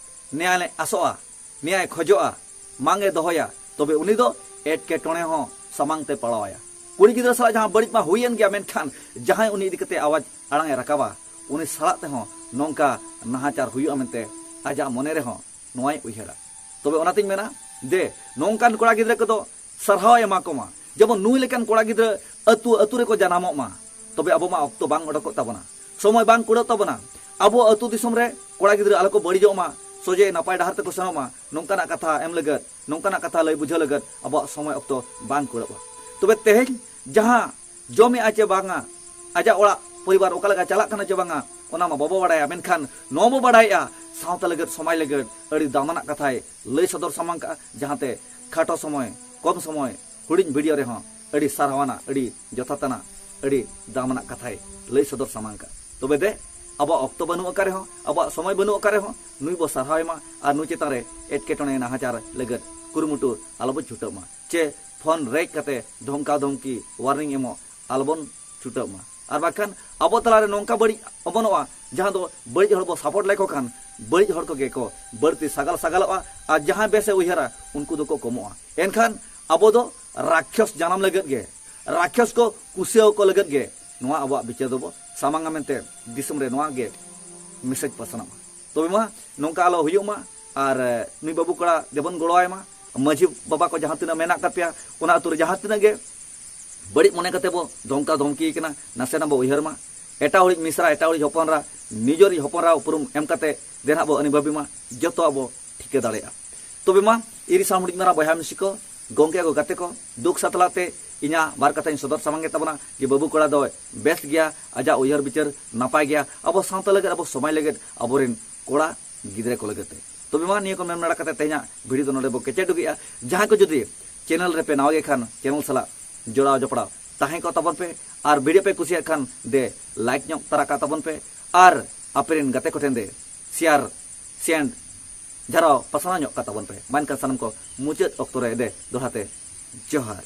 ᱱᱮᱭᱟᱭ ᱟᱥᱚᱜᱼᱟ, ᱱᱮᱭᱟᱭ ᱠᱷᱚᱡᱚᱜᱼᱟ, ᱢᱟᱝ ᱮ ᱫᱚᱦᱚᱭᱟ, ᱛᱚᱵᱮ ᱩᱱᱤ ᱫᱚ ᱮᱴᱠᱮᱴᱚᱬᱮ ᱦᱚᱸ ᱥᱟᱢᱟᱝ ᱛᱮ ᱯᱟᱲᱟᱣᱟᱭᱟ᱾ ᱠᱩᱲᱤ ᱜᱤᱫᱽᱨᱟᱹ ᱥᱟᱞᱟᱜ ᱡᱟᱦᱟᱸ ᱵᱟᱹᱲᱤᱡ ᱢᱟ ᱦᱩᱭᱮᱱ ᱜᱮᱭᱟ, ᱢᱮᱱᱠᱷᱟᱱ ᱡᱟᱦᱟᱸᱭ ᱩᱱᱤ ᱤᱫᱤ ᱠᱟᱛᱮ ᱟᱣᱟᱡᱽ ᱟᱲᱟᱝ ᱮ ᱨᱟᱠᱟᱵᱟ, ᱩᱱᱤ ᱥᱟᱞᱟᱜ ᱛᱮᱦᱚᱸ ᱱᱚᱝᱠᱟ ᱱᱟᱦᱟᱪᱟᱨ ᱦᱩᱭᱩᱜᱼᱟ ᱢᱮᱱᱛᱮ ᱟᱡᱟᱜ ᱢᱚᱱᱮ ᱨᱮᱦᱚᱸ ᱱᱚᱣᱟᱭ ᱩᱭᱦᱟᱹᱨᱟ᱾ ᱛᱚᱵᱮ ᱚᱱᱟᱛᱤᱧ ᱢᱮᱱᱟ ᱡᱮ ᱱᱚᱝᱠᱟᱱ ᱠᱚᱲᱟ ᱜᱤᱫᱽᱨᱟᱹ ᱠᱚᱫᱚ ᱥᱟᱨᱦᱟᱣ ᱮ ᱮᱢᱟ ᱠᱚᱢᱟ, ᱡᱮᱢᱚᱱ ᱱᱩᱭ ᱞᱮᱠᱟᱱ ᱠᱚᱲᱟ ᱜᱤᱫᱽᱨᱟᱹ ᱟᱹᱛᱩ ᱟᱹᱛᱩ ᱨᱮᱠᱚ ᱡᱟᱱᱟᱢᱚᱜ ᱢᱟ, ᱛᱚᱵᱮ ᱟᱵᱚ ᱢᱟ ᱚᱠᱛᱚ ᱵᱟᱝ ᱚᱰᱚᱠᱚᱜ ᱛᱟᱵᱚᱱᱟ, ᱥᱚᱢᱚᱭ ᱵᱟᱝ ᱠᱩᱲᱟᱹᱜ ᱛᱟᱵᱚᱱᱟ᱾ ᱟᱵᱚ ᱟᱹᱛᱩ ᱫᱤᱥᱚᱢ ᱨᱮ ᱠᱚᱲᱟ ᱜᱤᱫᱽᱨᱟᱹ ᱟᱞᱚ ᱠᱚ ᱵᱟᱹᱲᱤᱡᱚᱜ ᱢᱟ, ᱥᱚᱡᱷᱮ ᱱᱟᱯᱟᱭ ᱰᱟᱦᱟᱨ ᱛᱮᱠᱚ ᱥᱮᱱᱚᱜ ᱢᱟ, ᱱᱚᱝᱠᱟᱱᱟᱜ ᱠᱟᱛᱷᱟ ᱮᱢ ᱞᱟᱹᱜᱤᱫ, ᱱᱚᱝᱠᱟᱱᱟᱜ ᱠᱟᱛᱷᱟ ᱞᱟᱹᱭ ᱵᱩᱡᱷᱟᱹᱣ ᱞᱟᱹᱜᱤᱫ ᱟᱵᱚᱣᱟᱜ ᱥᱚᱢᱚᱭ ᱚᱠᱛᱚ ᱵᱟᱝ ᱠᱩᱲᱟᱹᱜᱼᱟ᱾ ᱛᱚᱵᱮ ᱛᱮᱦᱮᱧ ᱡᱟᱦᱟᱸ ᱡᱚᱢᱮᱜᱼᱟ ᱪᱮ ᱵᱟᱝᱟ, ᱟᱡᱟᱜ ᱚᱲᱟᱜ ᱯᱚᱨᱤᱵᱟᱨ ᱚᱠᱟ ᱞᱮᱠᱟ ᱪᱟᱞᱟᱜ ᱠᱟᱱᱟ ᱪᱮ ᱵᱟᱝᱟ, ᱚᱱᱟ ᱢᱟ ᱵᱟᱵᱚ ᱵᱟᱲᱟᱭᱟ, ᱢᱮᱱᱠᱷᱟᱱ ᱱᱚᱣᱟ ᱵᱚ ᱵᱟᱲᱟᱭᱮᱜᱼᱟ, ᱥᱟᱶᱛᱟ ᱞᱟᱹᱜᱤᱫ, ᱥᱚᱢᱟᱡᱽ ᱞᱟᱹᱜᱤᱫ ᱟᱹᱰᱤ ᱫᱟᱢᱟᱱᱟᱜ ᱠᱟᱛᱷᱟᱭ ᱞᱟᱹᱭ ᱥᱚᱫᱚᱨ ᱥᱟᱢᱟᱝ ᱠᱟᱜᱼᱟ, ᱡᱟᱦᱟᱸᱛᱮ ᱠᱷᱟᱴᱚ ᱥᱚᱢᱚᱭ, ᱠᱚᱢ ᱥᱚᱢᱚᱭ, ᱦᱩᱰᱤᱧ ᱵᱷᱤᱰᱤᱭᱳ ᱨᱮᱦᱚᱸ ᱟᱹᱰᱤ ᱥᱟᱨᱦᱟᱣᱟᱱᱟᱜ, ᱟᱹᱰᱤ ᱡᱚᱛᱷᱟᱛᱟᱱᱟᱜ, ᱟᱹᱰᱤ ᱫᱟᱢᱟᱱᱟᱜ ᱠᱟᱛᱷᱟᱭ ᱞᱟᱹᱭ ᱥᱚᱫᱚᱨ ᱥᱟᱢᱟᱝ ᱠᱟᱜᱼᱟ᱾ ᱛᱚᱵᱮ ᱫᱮ, ᱟᱵᱚᱣᱟᱜ ᱚᱠᱛᱚ ᱵᱟᱹᱱᱩᱜ ᱟᱠᱟᱫ ᱨᱮᱦᱚᱸ, ᱟᱵᱚᱣᱟᱜ ᱥᱚᱢᱚᱭ ᱵᱟᱹᱱᱩᱜ ᱟᱠᱟᱫ ᱨᱮᱦᱚᱸ, ᱱᱩᱭ ᱵᱚ ᱥᱟᱨᱦᱟᱣ ᱮᱢᱟ ᱟᱨ ᱱᱩᱭ ᱪᱮᱛᱟᱱ ᱨᱮ ᱮᱴᱠᱮᱴᱚᱬᱮ ᱱᱟᱦᱟᱪᱟᱨ ᱞᱟᱹᱜᱤᱫ ᱠᱩᱨᱩᱢᱩᱴᱩ ᱟᱞᱚᱵᱚ ᱪᱷᱩᱴᱟᱹᱜ ᱢᱟ, ᱪᱮ ᱯᱷᱳᱱ ᱨᱮᱡ ᱠᱟᱛᱮ ᱫᱷᱚᱢᱠᱟ ᱫᱷᱚᱢᱠᱤ, ᱳᱣᱟᱨᱱᱤᱝ ᱮᱢᱚᱜ ᱟᱞᱚᱵᱚᱱ ᱪᱷᱩᱴᱟᱹᱜ ᱢᱟ᱾ ᱟᱨ ᱵᱟᱠᱷᱟᱱ ᱟᱵᱚ ᱛᱟᱞᱟᱨᱮ ᱱᱚᱝᱠᱟ ᱵᱟᱹᱲᱤᱡ ᱚᱢᱚᱱᱚᱜᱼᱟ, ᱡᱟᱦᱟᱸ ᱫᱚ ᱵᱟᱹᱲᱤᱡ ᱦᱚᱲ ᱵᱚ ᱥᱟᱯᱳᱨᱴ ᱞᱮᱠᱚ ᱠᱷᱟᱱ, ᱵᱟᱹᱲᱤᱡ ᱦᱚᱲ ᱠᱚᱜᱮ ᱠᱚ ᱵᱟᱹᱲᱛᱤ ᱥᱟᱜᱟᱞ ᱥᱟᱜᱟᱞᱚᱜᱼᱟ, ᱟᱨ ᱡᱟᱦᱟᱸᱭ ᱵᱮᱥᱮ ᱩᱭᱦᱟᱹᱨᱟ, ᱩᱱᱠᱩ ᱫᱚᱠᱚ ᱠᱚᱢᱚᱜᱼᱟ᱾ ᱮᱱᱠᱷᱟᱱ ᱟᱵᱚ ᱫᱚ ᱨᱟᱠᱷᱭᱚᱥ ᱡᱟᱱᱟᱢ ᱞᱟᱹᱜᱤᱫ ᱜᱮ, ᱨᱟᱠᱷᱭᱚᱥ ᱠᱚ ᱠᱩᱥᱤᱭᱟᱹᱣ ᱠᱚ ᱞᱟᱹᱜᱤᱫ ᱜᱮ ᱱᱚᱣᱟ ᱟᱵᱚᱣᱟᱜ ᱵᱤᱪᱟᱹᱨ ᱫᱚᱵᱚ ᱥᱟᱢᱟᱝᱟ ᱢᱮᱱᱛᱮ ᱫᱤᱥᱚᱢ ᱨᱮ ᱱᱚᱣᱟ ᱜᱮ ᱢᱮᱥᱮᱡᱽ ᱯᱟᱥᱱᱟᱜ ᱢᱟ᱾ ᱛᱚᱵᱮ ᱢᱟ ᱱᱚᱝᱠᱟ ᱟᱞᱚ ᱦᱩᱭᱩᱜ ᱢᱟ, ᱟᱨ, ᱮ, ᱱᱩᱭ ᱵᱟᱹᱵᱩ ᱠᱚᱲᱟ ᱫᱮᱵᱚᱱ ᱜᱚᱲᱚᱣᱟᱭ ᱢᱟ᱾ ᱢᱟᱹᱡᱷᱤ ᱵᱟᱵᱟ ᱠᱚ ᱡᱟᱦᱟᱸ ᱛᱤᱱᱟᱹᱜ ᱢᱮᱱᱟᱜ ᱟᱠᱟᱫ ᱯᱮᱭᱟ, ᱚᱱᱟ ᱟᱹᱛᱩ ᱨᱮ ᱡᱟᱦᱟᱸ ᱛᱤᱱᱟᱹᱜ ᱜᱮ ᱵᱟᱹᱲᱤᱡ ᱢᱚᱱᱮ ᱠᱟᱛᱮ ᱵᱚ ᱫᱷᱚᱢᱠᱟ ᱫᱷᱚᱢᱠᱤ ᱠᱟᱱᱟ, ᱱᱟᱥᱮᱱᱟᱜ ᱵᱚ ᱩᱭᱦᱟᱹᱨ ᱢᱟ᱾ ᱮᱴᱟᱜ ᱦᱚᱲᱤᱡ ᱢᱤᱥᱨᱟ, ᱮᱴᱟᱜ ᱦᱚᱲᱤᱡ ᱦᱚᱯᱚᱱ ᱮᱨᱟ, ᱱᱤᱡᱮᱨᱤᱡ ᱦᱚᱯᱚᱱ ᱮᱨᱟ ᱩᱯᱨᱩᱢ ᱮᱢ ᱠᱟᱛᱮ ᱫᱮᱱ ᱦᱟᱸᱜ ᱵᱚ ᱟᱹᱱᱤ ᱵᱷᱟᱹᱵᱤ ᱢᱟ, ᱡᱚᱛᱚ ᱟᱵᱚ ᱴᱷᱤᱠᱟᱹ ᱫᱟᱲᱮᱭᱟᱜᱼᱟ᱾ ᱛᱚᱵᱮ ᱢᱟ, ᱤᱨᱤ ᱥᱟᱶ ᱦᱩᱰᱤᱧ ᱢᱟᱨᱟᱝ ᱵᱚᱭᱦᱟ ᱢᱤᱥᱤ ᱠᱚ, ᱜᱚᱢᱠᱮ ᱠᱚ, ᱜᱟᱛᱮ ᱠᱚ, ᱫᱩᱠ ᱥᱟᱛᱞᱟ ᱛᱮ ᱤᱧᱟᱹᱜ ᱵᱟᱨ ᱠᱟᱛᱷᱟᱧ ᱥᱚᱫᱚᱨ ᱥᱟᱢᱟᱝ ᱮᱫ ᱛᱟᱵᱚᱱᱟ ᱡᱮ ᱵᱟᱹᱵᱩ ᱠᱚᱲᱟ ᱫᱚᱭ ᱵᱮᱥ ᱜᱮᱭᱟ, ᱟᱡᱟᱜ ᱩᱭᱦᱟᱹᱨ ᱵᱤᱪᱟᱹᱨ ᱱᱟᱯᱟᱭ ᱜᱮᱭᱟ, ᱟᱵᱚ ᱥᱟᱶᱛᱟ ᱞᱟᱹᱜᱤᱫ, ᱟᱵᱚ ᱥᱚᱢᱟᱡᱽ ᱞᱟᱹᱜᱤᱫ, ᱟᱵᱚᱨᱮᱱ ᱠᱚᱲᱟ ᱜᱤᱫᱽᱨᱟᱹ ᱠᱚ ᱞᱟᱹᱜᱤᱫ ᱛᱮ᱾ ᱛᱚᱵᱮ ᱢᱟ, ᱱᱤᱭᱟᱹ ᱠᱚ ᱢᱮᱱ ᱵᱟᱲᱟ ᱠᱟᱛᱮ ᱛᱮᱦᱮᱧᱟᱜ ᱵᱷᱤᱰᱤᱭᱳ ᱫᱚ ᱱᱚᱰᱮ ᱵᱚ ᱠᱮᱪᱮᱫ ᱰᱩᱜᱤᱜᱼᱟ᱾ ᱡᱟᱦᱟᱸᱭ ᱠᱚ ᱡᱩᱫᱤ ᱪᱮᱱᱮᱞ ᱨᱮᱯᱮ ᱱᱟᱣᱟ ᱜᱮ ᱠᱷᱟᱱ, ᱪᱮᱱᱮᱞ ᱥᱟᱞᱟᱜ ᱡᱚᱲᱟᱣ ᱡᱚᱯᱲᱟᱣ ᱛᱟᱦᱮᱸ ᱠᱚᱜ ᱛᱟᱵᱚᱱ ᱯᱮ, ᱟᱨ ᱵᱷᱤᱰᱤᱭᱳ ᱯᱮ ᱠᱩᱥᱤᱭᱟᱜ ᱠᱷᱟᱱ ᱫᱮ ᱞᱟᱭᱤᱠ ᱧᱚᱜ ᱛᱟᱨᱟ ᱠᱟᱜ ᱛᱟᱵᱚᱱ ᱯᱮ, ᱟᱨ ᱟᱯᱮ ᱨᱮᱱ ᱜᱟᱛᱮ ᱠᱚᱴᱷᱮᱱ ᱫᱮ ᱥᱮᱭᱟᱨ, ᱥᱮᱱᱰ ᱡᱷᱟᱨᱟᱣ ᱯᱟᱥᱱᱟᱣ ᱧᱚᱜ ᱠᱟᱜ ᱛᱟᱵᱚᱱ ᱯᱮ᱾ ᱢᱟ ᱮᱱᱠᱷᱟᱱ ᱥᱟᱱᱟᱢ ᱠᱚ ᱢᱩᱪᱟᱹᱫ ᱚᱠᱛᱚ ᱨᱮ ᱫᱮ ᱫᱚᱦᱲᱟ ᱛᱮ ᱡᱚᱦᱟᱨ᱾